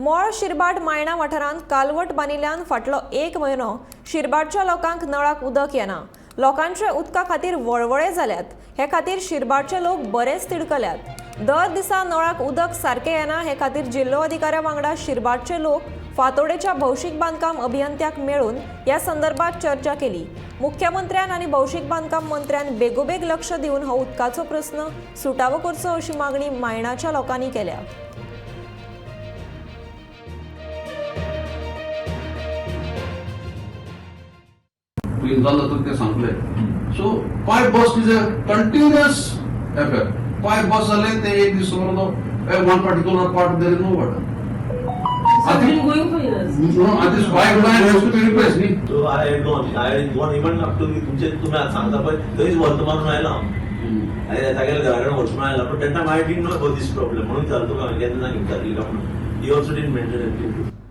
मोळ शिरबाट मायणा वाठारांत कालवट बांदिल्ल्यान फाटलो एक म्हयनो शिरबाटच्या लोकांक नळाक उदक येना. लोकांचे उदका खातीर वळवळे जाल्यात. हे खातीर शिरबाटचे लोक बरेच तिडकल्यात. दर दिसा नळाक उदक सारकें येना हे खातीर जिल्लो अधिकाऱ्या वांगडा शिरबाटचे लोक फातोडेच्या भौशीक बांदकाम अभियंत्याक मेळून ह्या संदर्भात चर्चा केली. मुख्यमंत्र्यान आनी भौशीक बांदकाम मंत्र्यान बेगोबेग लक्ष दिवन हो उदकाचो प्रस्न सुटावो करचो अशी मागणी मायणाच्या लोकांनी केल्या. क्लीन जालें तर ते सांगले. So pipe burst is a continuous affair. Pipe burst जालें ते एक दीस समज one particular part there is no water. So it's been going for years. This pipeline has to be replace न्ही. So I had gone, I had gone even up to तुमचे तुम्ही आज सांगता पळय थंयच व्हरता मारून आयलो हांव आनी तागेल्या घरा कडेन वचून आयलो, पण तेन्ना I didn't know about this problem म्हणून विचारलो तुका हांवें केन्ना सांग विचारली काय म्हणून. He also didn't mention anything.